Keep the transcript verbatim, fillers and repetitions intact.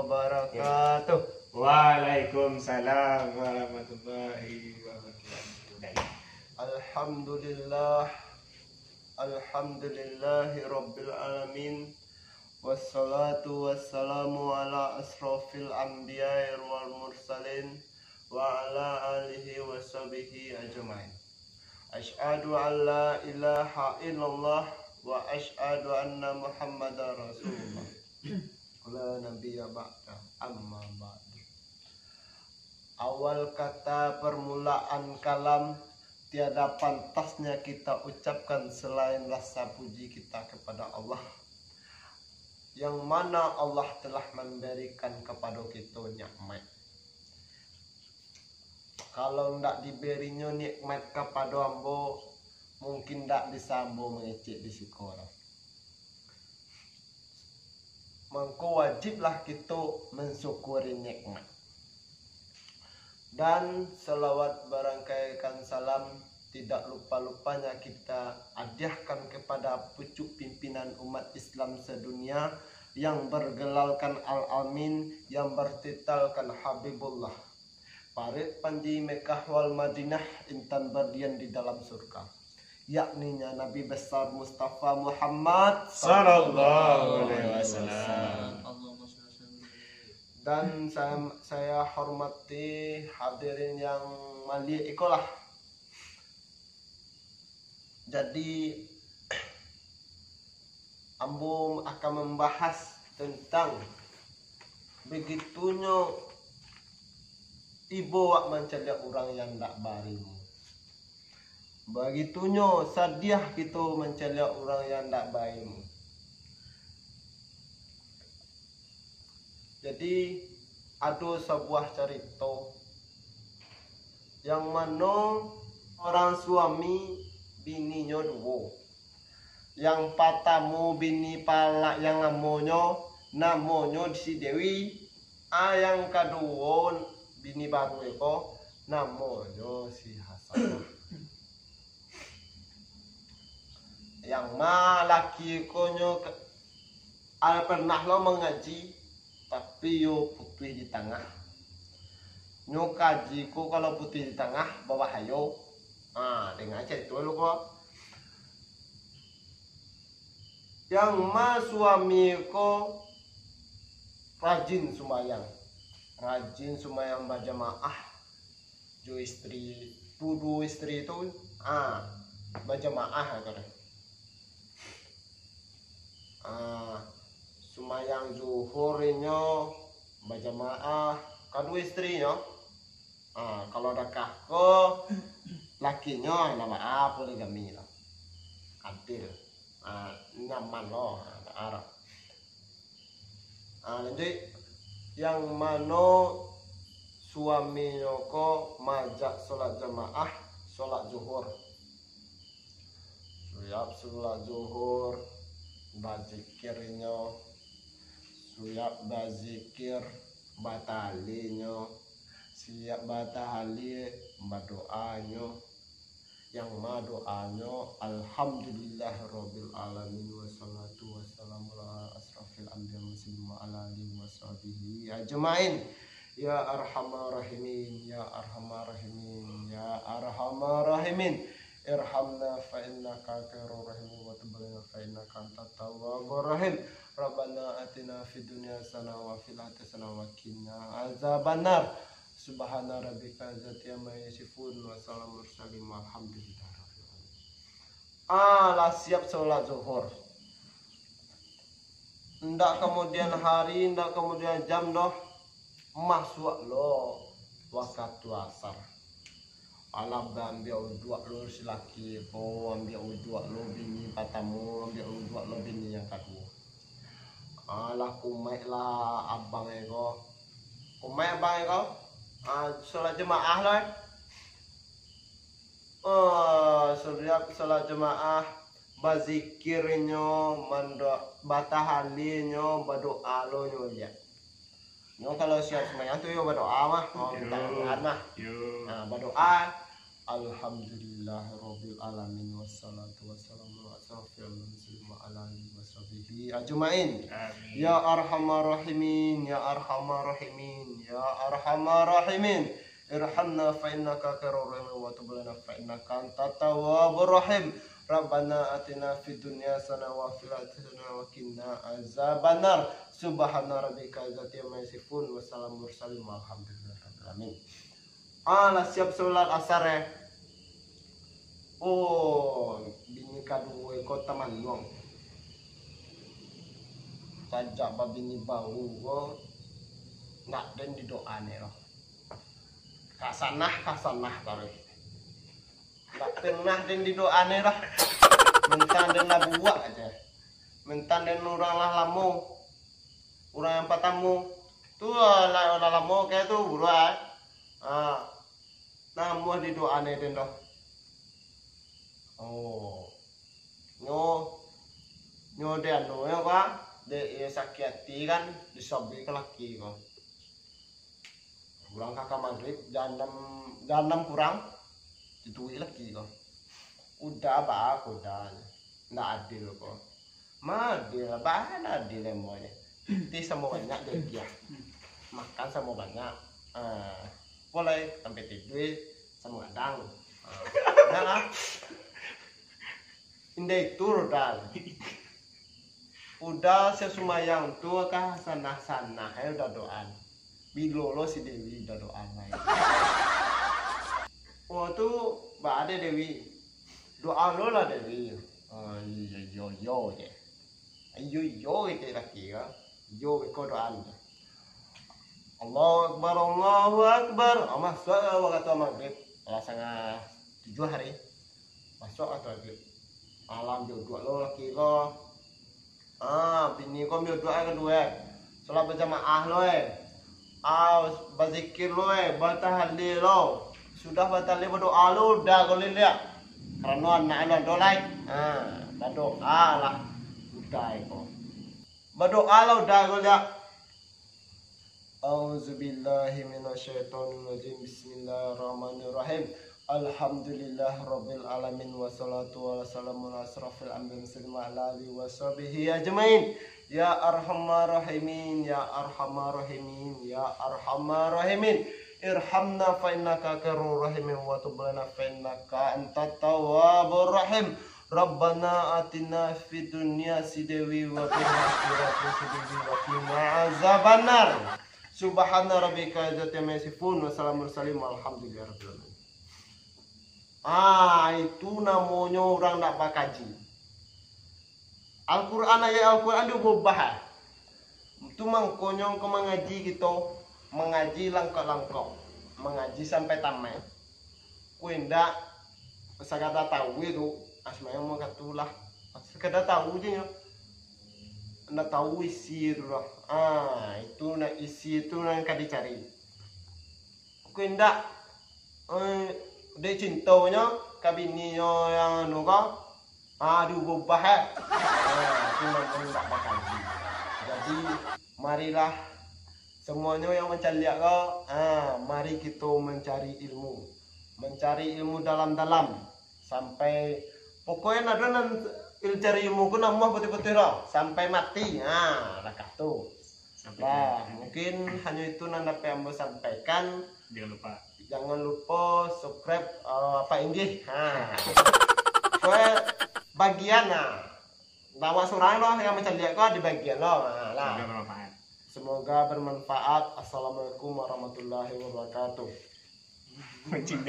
Wabarakatuh. Waalaikumsalam warahmatullahi wabarakatuh. Alhamdulillah. Alhamdulillahi rabbil alamin. Wassalatu wassalamu ala asrofil anbiya'i wal mursalin, wa ala alihi wa sahbihi ajmain. Asyhadu an la ilaha illallah wa asyhadu anna Muhammadar Rasulullah. La nabiyya ba'da, amma ba'du. Awal kata, permulaan kalam, tiada pantasnya kita ucapkan selain rasa puji kita kepada Allah, yang mana Allah telah memberikan kepada kita nikmat. Kalau ndak diberinyo nikmat kapado ambo, mungkin ndak bisa ambo mangecek di siko doh. Mangko wajiblah kito mansyukuri nikmat. Dan salawat barangkaikan salam tidak lupa-lupanya kita hadiahkan kepada pucuk pimpinan umat Islam sedunia yang bergelarkan Al-Amin, yang bertitalkan Habibullah. Parit panji Mekah wal Madinah, intan berdiam di dalam surga, yakninya Nabi Besar Mustafa Muhammad Sallallahu alaihi wasallam. Dan saya, saya hormati hadirin yang maliek ikolah. Jadi, ambo akan mambahas tentang begitunyo ibo wak mancaliak urang yang ndak bailmu. Begitunyo sadiah kito mancaliak urang yang ndak bailmu. Jadi, ado sabuah carito yang mano orang suami bininyo duo. Yang patamo bini palak yang lamonyo, namonyo si Dewi. A, yang kaduo bini baru iko, namonyo si Hasanah. Yang ma laki ko nyo ka-, a, pernah lo mangaji, tapi yo putuih di tangah. Nyo kaji ko kalau putuih di tangah, babahayo. Ha, danga carito lo ko. Yang ma suami ko rajin sumbayang. Rajin sumbayang bajamaah. Jo istri, duo istri tu, ah, bajamaah agak. Ah, sumbayang zuhur inyo bajamaah, kaduo istrinyo. Ah, kalau dakah ko lakinyo, namo a poligami lah. Adil. Ah, nyaman lo, ah, ndak arok. Ah, lanjuik, yang mano suaminyo ko maajak solat jamaah, solat zuhur. Siap solat zuhur, bazikir inyo. Siap bazikir, batahalinyo. Siap batahalil, badoanyo. Yang ma doanyo, "Alhamdulillahirabbil alamin, wassalatu wassalamu ala asrafil anbiya wal mursalin wa ala alihi wa sahbihi ajmain. Ya arhamar rahimin, ya arhamar rahimin, ya arhamar rahimin. Irhamna fa innaka khairur rahimin wa tub alaina fa innaka antat tawwabur rahim. Rabbana atina fid dunya hasanah wa fil akhirati hasanah wa qina azabannar. Subhana rabbika izzati amma yasifun, wa salamun mursalin, walhamdulillahi rabbil alamin." Ah, lah siap solat zuhur. Ndak kamudian hari, ndak kamudian jam doh, masuak lo wakatu asar. Alah, ambiak uduak lo si laki ko, ambiak uduak lo bini patamo, ambiak uduak lo bini yang kaduo. Alah, kumaik lah abang e ko. Kumaik abang e ko. Ah, solat jamaah lah. Ah, setiap solat jamaah, bazikirnyo, mando-, batahalinyo, badoa lo nyo liak. Nyo kalau siap sumbayang tu yo badoa mah, oh, minta doa mah. Yo. Nah, badoa, Alhamdulillahirabbil alamin, wassalatu wassalamu ala asyrafil mursalin wa ala alihi wa sahbihi ajmain. Amin. Ya arhamar rahimin, ya arhamar rahimin, ya arhamar rahimin. Irhamna fa innaka khairur rahimin wa tub alaina fa innaka antat tawwabur rahim. Rabbana atina fid dunya hasanah wa fil akhirati hasanah wa qina azabannar. Subhana rabbika rabbil izzati amma yasifun, wa salamun mursalin walhamdulillahi rabbil alamin. Ah, lah siap salat asar, eh. Oh, bini kaduo ko tamanuang. Sajak babini baru ko, ndak den didoa ni lah. Kasanah, kasanah taruih. Ndak pernah den didoa ni lah. Mentang den lah buak aja. Mentang den urang lah lamo. Urang yang patamo. Tu lah, lah, lah lamo kayak tu, buruak. Ah, namuah didoa ni den doh. Oh. Nyo, nyo de anu nyo ka, dek iyo sakik ati kan, disobek ka laki ko. Pulang ka, ka magrib, jam anam, jam anam kurang, dituik laki ko. Udah, ba, udah. Ndak adil ko. Ma adil, ba ndak adil emang nyo. Pitih samo banyak gagiah. Makan samo banyak. Ah, pulai sampai tidur samo gadang. Ah, udah lah. Indak itu, Rudal. Udah sasumayang tu ka sanah-sanah, eh, udah doa. Bilo lo si Dewi udah doa lai. Oh, tu ba ade Dewi. Doa lo lah, Dewi. Oh, iyo, iyo, iyo je. Iyo, iyo, kito laki ka. Iyo, beko doa ni. Allahu Akbar, Allahu Akbar. Ah, masuak wakatu magrib. Lah sangah tujuah hari. Masuak wakatu magrib. Alah, ambiak duo lo laki ko. Ah, bini ko ambiak duo kan duo, eh. Salat bajamaah lo, eh. Ah, bazikir lo, eh, batahlil lo. Sudah batahlil, badoa lo, udah ko liliak. Karano anak lo ado lai. Ah, badoa lah. Udah ko. Badoa lah udah ko liak. A'udzubillahi minasyaitonirrajim. Bismillahirrahmanirrahim. Alhamdulillahirabbil alamin, wassalatu wassalamu ala asyrafil anbiya wal mursalin wa ala alihi wa sahbihi ajmain. Ya arhamar rahimin, ya arhamar rahimin, ya arhamar rahimin. Irhamna fa innaka khairur rahimin wa tub alaina fa innaka antat tawwabur rahim. Rabbana atina fid dunya si Dewi wa fil akhirati si Dewi wa qina azabannar. Subhana rabbika izzati amma yasifun, wa salamun mursalin, walhamdulillahi rabbil alamin. Ah, itu namonyo urang ndak bakaji. Al-Quran, ayat Al-Quran diubah-ubah, ah. Tu mangkonyo ko mangaji kito, mangaji langkok-langkok, mangaji sampai tamaik. Kok indak, sakadar tahu itu, asmanya mangkatulah. Sakadar tahu je nyo. Ndak tahu isi itu lah. Ah, itu nak isi itu nan ka dicari. Kok indak, eh, dek cintonyo ka bininyo yang anu ko, ah, diubah-ubah, eh. Ah, itu namanya ndak bakaji. Jadi, marilah semuanyo yang mancaliak ko, ah, mari kito mancari ilmu. Mancari ilmu dalam-dalam. Sampai, pokoknyo ado nan il-, cari ilmu ko namuah putih-putih lo. Sampai mati. Ah, lah katu. Sampai Nah, mungkin hanyo itu nan dapek ambo sampaikan. Jangan lupa. Jangan lupa subscribe, eh, apa inggih. Ha. Kue bagian, nah. Awak surang lo yang mancaliak ko dibagian lo. Ha, lah. Semoga bermanfaat. Semoga bermanfaat. Assalamualaikum warahmatullahi wabarakatuh. Mancing